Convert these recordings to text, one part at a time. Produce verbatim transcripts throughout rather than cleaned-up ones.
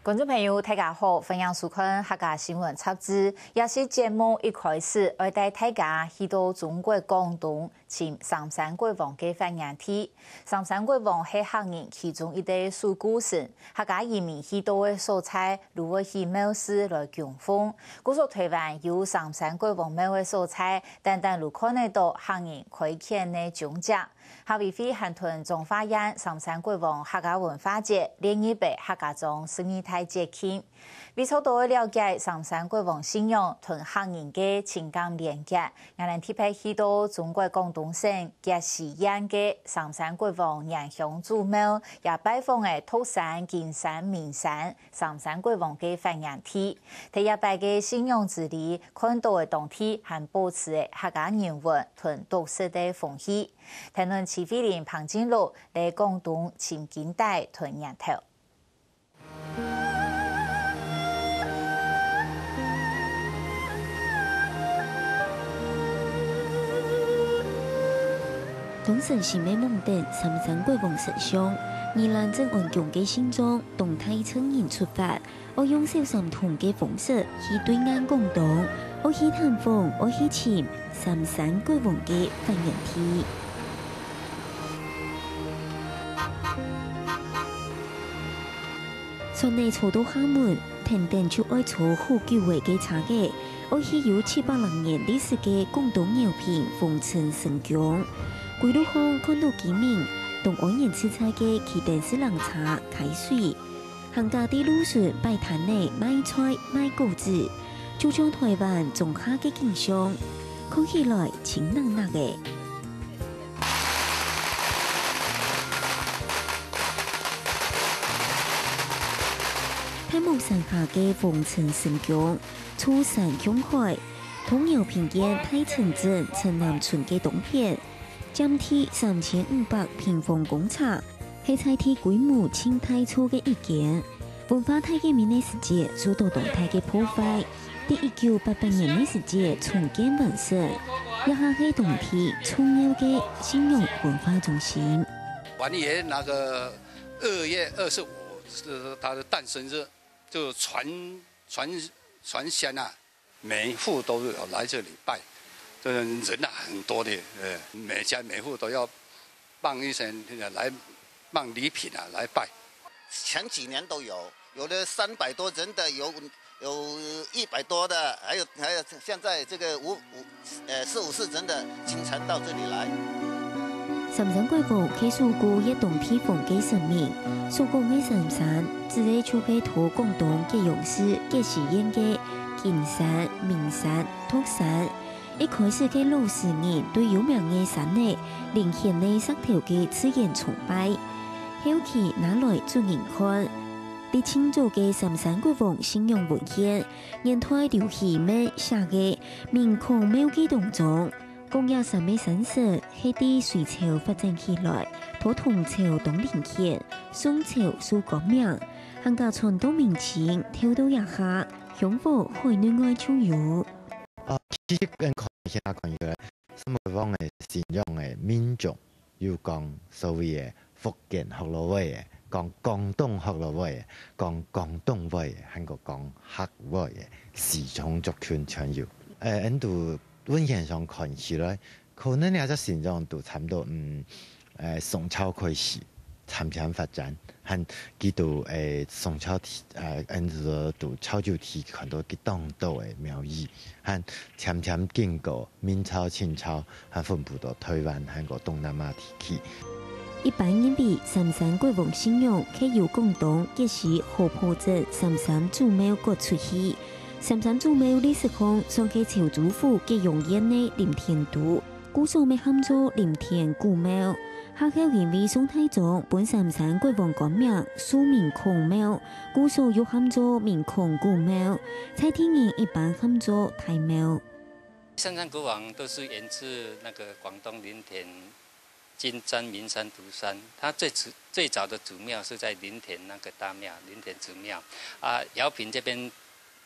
觀眾朋友，大家好，歡迎收看客家新聞雜誌。這期節目一開始，愛帶大家去到中國廣東，尋三山國王个發源地。三山國王係客人其中一個守護神，客家移民去到个所在，就會起廟寺來供奉。故所臺灣有三山國王廟个所在，單單就看得到客人開墾个蹤跡。 客委會還同彰化縣三山國王客家文化節列入个客家庄十二大節慶。為著多了解三山國王信仰同客人个情感連結，𠊎等特別去到中國廣東省揭西縣个三山國王拈香祖廟，也拜訪了獨山、金山、明山三山國王个發源地。在這擺个信仰之旅，看到个當地還保持个客家人文同特色个風氣。 聽論徐慧玲、彭金樂來廣東尋根底同源頭。當神聖个墓頂三山國王石像，宜蘭鎮安宮个信眾同大陣營出發， 愛用小三通个方式去對岸廣東，愛去探訪，愛去尋三山國王个發源地。船仔坐到廈門，跈等就愛坐好久个个車仔，愛去有七百零年歷史个廣東饒平封塵神宮。歸路項看到居民，同安然自在个騎等四輪車㧡水， 行家在路脣擺攤仔賣菜、賣果子，就像臺灣庄下个景象，看起來親熱熱个。大武山下个封塵神宮，坐山向海，同饒平縣大城鎮城南村个東片， 佔地三千五百平方公尺，係在地規模盡大座个一間。文化大革命个時節受到當大个破壞，在一九八八年个時節重建完成，這下係當地重要个信仰文化中心。管理員那個二月二十五是他的誕生日，就傳傳傳仙啊， 每戶都有來這裡拜，這人啊很多的，呃，每家每戶都要放一些來放禮品啊來拜。前幾年都有，有的三百多人的，有有一百多的，還有還有現在這個五五呃四五十人的經常到這裡來。三山國王係守護這當地方个神明，所講个三山，指个就係在廣東揭陽市揭西縣个 金山、明山、獨山。一開始个老時人對有名个山仔、靈仙个石頭个自然崇拜，後期拿來做人看。在清朝个三山國王信仰文獻，元代劉希孟寫个明崁廟記當中，講這三个山神係在隋朝發展起來，到唐朝當靈仙，宋朝受官名，還加傳到明清，透到這下， 香火海內外就有。啊，其實恁看起來看起來，三山國王个信仰个民眾有講所謂个福建學老話个，講廣東學老話个，講廣東話个，還過講客話个，四種族群全有。呃，恁都文獻上看起來，可能這隻信仰都差不多，嗯，呃，宋朝開始 漸漸發展，還佢到，呃，宋朝地，呃，恁樣到潮州地區看到佢當多个廟宇，還漸漸經過明朝、清朝，還分布到臺灣還過東南亞地區。一般認為三山國王信仰係由廣東揭西合浦鎮三山祖廟割出去。三山祖廟歷史上算係潮州府揭陽縣个林天都，故所乜喊做林天古廟。 客家因為宋太宗分三山國王改名樹民孔廟，故所又喊做民孔古廟，在地人一般喊做大廟。三山國王都是源自那個廣東林田金山、明山、獨山，它最初最早的祖廟是在林田那個大廟，林田祖廟啊，饒平這邊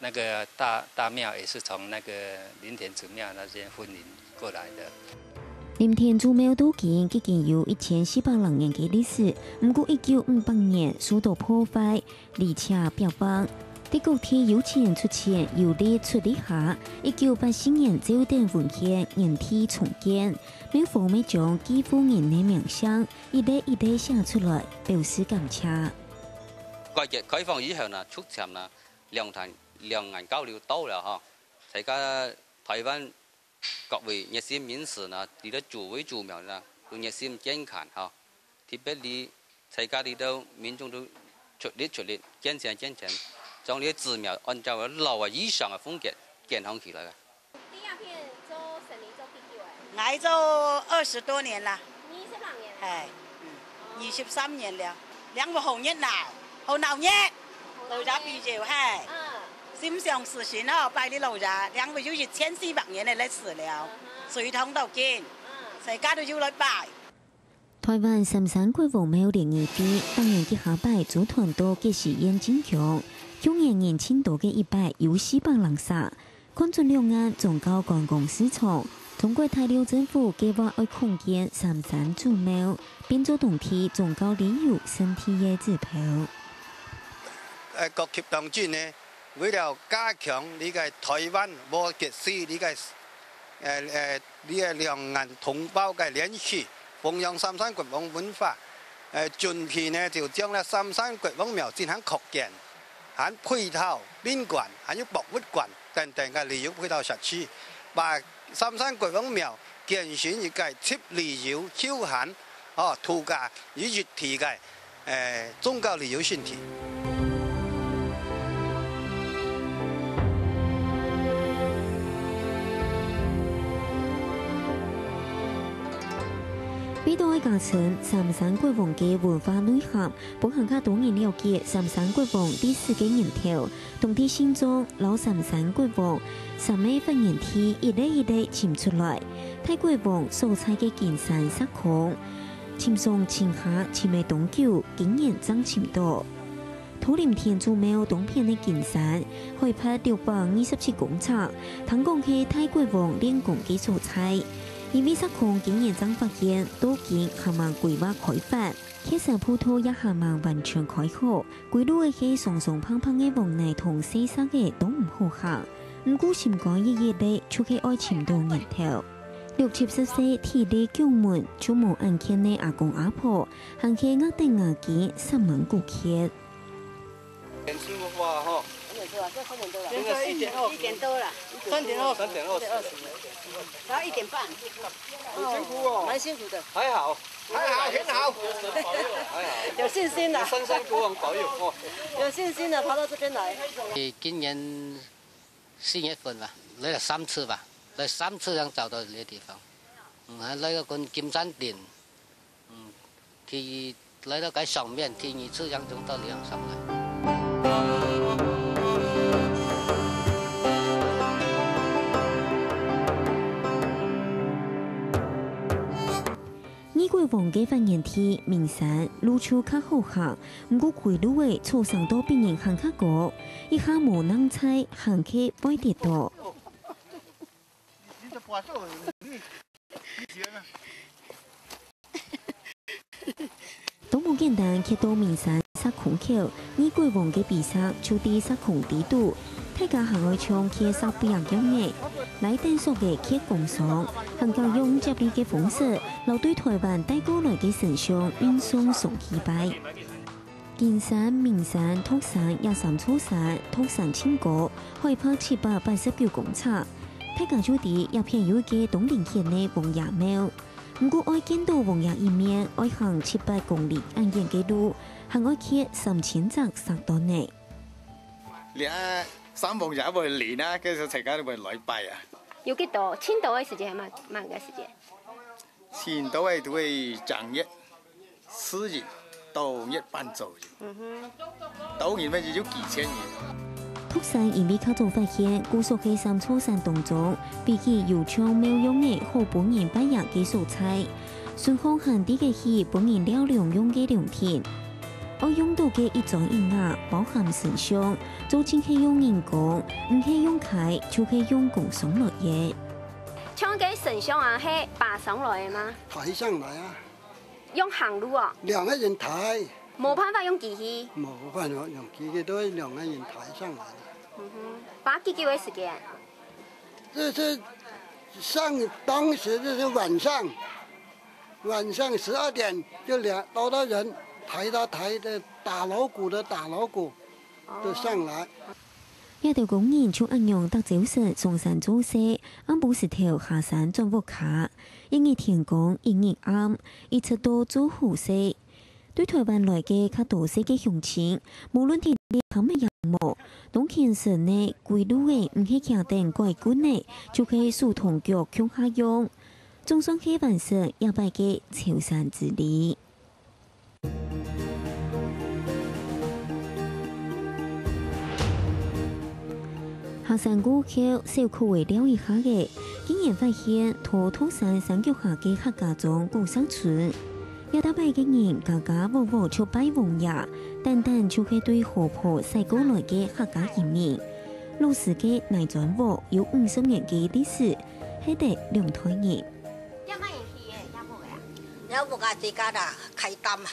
那個大大廟也是從那個林田祖廟那邊分靈過來的。林天祖廟到今已經有一千四百零年个歷史，毋過一九五八年受到破壞，而且壁崩。在各地有錢出錢，有力出力下，一九八四年照等文獻，原地重建，廟方乜將幾戶人个名聲一粒一粒寫出來，表示感謝。改革開放以後呢，逐漸呢，兩台兩岸交流多了哈，大家台灣 各位熱心人士呢，這兜祖位祖廟呢，都熱心捐款哈。特別哩，在家裡頭民眾都出力出力，捐錢捐錢，將這寺廟按照老啊以上个風格建好起來个。你這片做生理做幾久了？𠊎做二十多年了。二十六年了。哎，嗯，二十三年了。兩位好熱鬧，好鬧熱，老家比較嗨。嗯。 心想事成哦，拜你老爺，兩位有一千四百年个歷史了，嗯哼。水通到今，嗯。世界都有來拜。台灣三山國王廟聯誼會，逐年个下擺組團到吉時宴進香，去年人盡多个一擺有四百零儕。看準兩岸宗教觀光市場，中國大陸政府計畫愛擴建三山祖廟，變做當地宗教旅遊勝地个指標。呃，各級當今呢， 為了加強這个台灣和吉時這个，呃，呃，這个兩岸同胞个聯繫，弘揚三山國王文化，呃，準備呢，就將這三山國王廟進行擴建，還配套賓館，還有博物館等等个旅遊配套設施，把三山國王廟建成一个集旅遊、休閒、哦，度假於一體个 呃，宗教旅遊勝地。為到愛加深三山國王个文化內涵，分還較多人了解三山國王歷史个源頭，當地信眾摎三山國王三个發源地一粒一粒尋出來，大國王所在个金山石窟， 尋上尋下尋了當久，今年正尋到。桃林天主廟東片个金山，海拔六百二十七公尺，聽講係大國王練功个所在。因為石窟今年正發現，到今還吂規劃開發，缺少步道也還吂完全開好，歸路个係鬆鬆碰碰个黃泥同細石仔都毋好行。毋過心肝一一咧，就係愛尋到源頭。 六七十歲體力強健，就無恁健个阿公阿婆，還係額等牙根煞猛骨折。點數的話，吼，三點多了，這個是一點二十。一點多了。三點二十。三點二十。然後一點半。很辛苦哦。蠻辛苦的。還好。還好，很好。還好。有信心啊。三山國王保佑哦。有信心啊，爬到這邊來。今年 四月份吧，來了三次吧，來三次正找到這個地方。嗯，還來到跟金山頂，嗯，第一，來到該上面，第二次正從到這樣上來。二國王个發源地名山，路就較好行， 毋過歸路仔草生到比人還較高，一下無能在，還係會跌倒。都無簡單，蹶到名山石窟口，二國王个碑石就在石窟底肚，大家還愛像蹶石壁樣仔，拉等索仔蹶扛上，還較用接力个方式，摎對臺灣帶過來个神像運送上去拜。 金山、名山、獨山這三座山，獨山盡高，海拔七百八十九公尺。大家就知這片有一個當靈驗个王爺廟。毋過愛見到王爺一面，愛行七八公里恁遠个路，還愛蹶三千隻石段呢。這三王爺會靈啊，該時大家都會來拜啊。有幾多？盡多个時節還慢，慢个時節？ 盡多个都係正月、初一到月半左右。嗯哼。當然乜有幾千人。獨山因為較早發現，故所係三座山當中，唯一有像廟樣仔好分人拜爺个所在。順風還在該起分人尞涼用个涼亭。愛用到个一磚一瓦，包含神像，做盡係用人工，毋係用㧡，就係用扛上來个。像該神像啊，係爬上來个嗎？抬上來啊，用行路哦，兩個人抬，無辦法用機器。無辦法用機器，都係兩個人抬上來的。嗯哼，爬幾久个時間？這是上，當時就是晚上，晚上十二點就兩，多少人抬他抬的，打鑼鼓的打鑼鼓，都上來。這兜工人就恁樣逐朝晨上山做事，暗晡時頭下山轉屋下，一日天光，一日暗，一直到做好勢。對臺灣來个較多歲个鄉親，無論體力還吂贏無，當勤奮呢，歸路仔毋係擎等拐棍仔，就係手同腳共下用。總算係完成這擺个朝山之旅。 下山過後，小可仔尞一下仔，竟然發現在獨山山腳下个客家庄古石村。這搭擺个人家家戶戶就拜王爺，單單就係對河壩徙過來个客家移民。老式个泥磚屋有五十年个歷史，歇得兩代人。這麼人起个，這屋个啊？這屋啊，自家啦，開擔啊。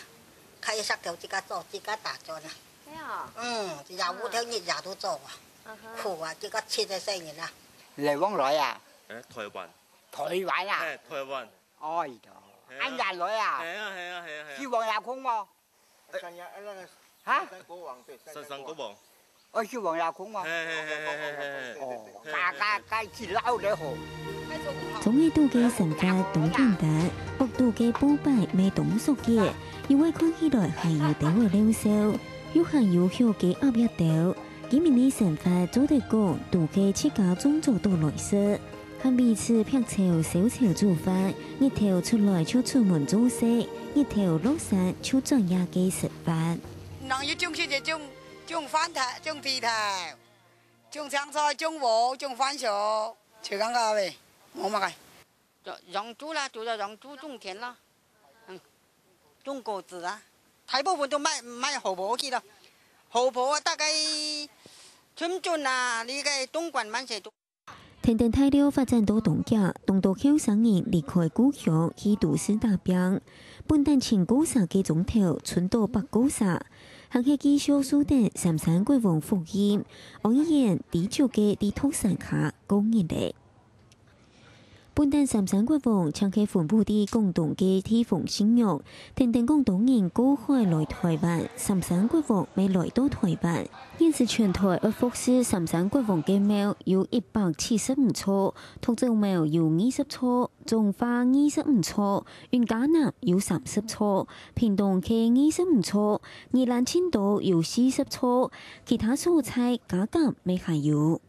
開石頭自家做，自家打磚啊。係哦。嗯，也有頭日夜都做啊。嗯哼。苦啊，自家七个細人啊。來往來啊？誒，臺灣。臺灣啊？係，臺灣。哎喲，係啊。恁遠來啊？係啊，係啊，係啊，係啊。去王爺宮無？哈？山山國王，對，山山國王。 愛去王爺宮哦。係，係，係，係，係，係。哦，該，該，該去老了吼。庄仔肚个生活當簡單，屋肚个布擺乜當熟个，因為看起來還有兜仔尞燒，又還有畜雞鴨這兜。居民个生活做得講，都係自家種作倒來食。 還彼此劈柴、燒柴煮飯，日頭出來就出門做事，日頭落山就轉這个食飯。人有種食就種，種番頭，種肥頭，種青菜，種禾，種番薯，就恁樣个，無麼个。養，養豬啦，主要養豬種田啦，嗯，種果子啊，大部分都賣，賣河壩去了。河壩啊，大概春種啊，你个冬管蠻些都 跈等大陸發展到當遽，當多後生人離開故鄉去都市打拚，本旦千過儕个庄頭，伸到百過儕，還係繼續受等三山國王福蔭，安一言知足个在獨山下過日仔。本旦三山國王正係分布在廣東个地方信仰， 跈等廣東人過海來臺灣，三山國王乜來到臺灣。現時全臺愛服侍三山國王个廟有一百七十五座，獨祖廟有二十座，彰化二十五座，雲嘉南有三十座，屏東係二十五座，宜蘭盡多有四十座，其他所在加減乜還有。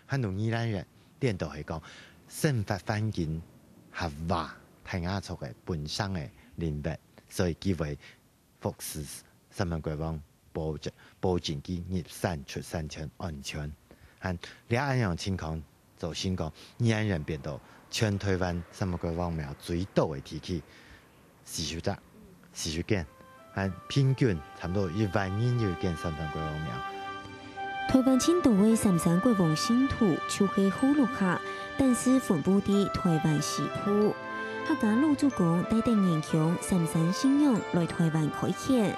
還有宜蘭人顛倒係講生活環境較壞，大雅族个本省个人物，所以佢會服侍三山國王，保證，保證佢入山出山全安全。還這恁樣情況，造成講宜蘭人變到全臺灣三山國王廟最多个地區。 四十隻，四十間，還平均差不多一萬人有一間三山國王廟。臺灣盡多个三山國王信徒就係部落客，但係分布在臺灣西部。客家老祖公帶等原鄉三山信仰來臺灣開墾。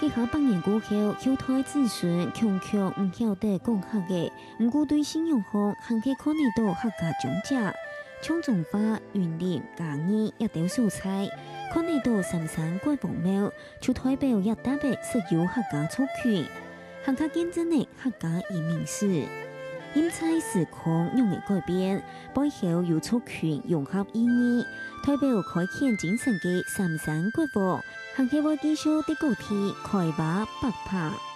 幾下百年過後，後代子孫強強毋曉得講客仔， 毋過對信仰項還係看得到客家蹤跡，像彰化、雲林、嘉義這兜所在，看得到三山國王廟，就代表這搭仔識有客家族群，還較見證了客家移民史。任在時空仰仔改變，背後有族群融合意義，代表開墾精神个三山國王，還係會繼續在各地開花發白。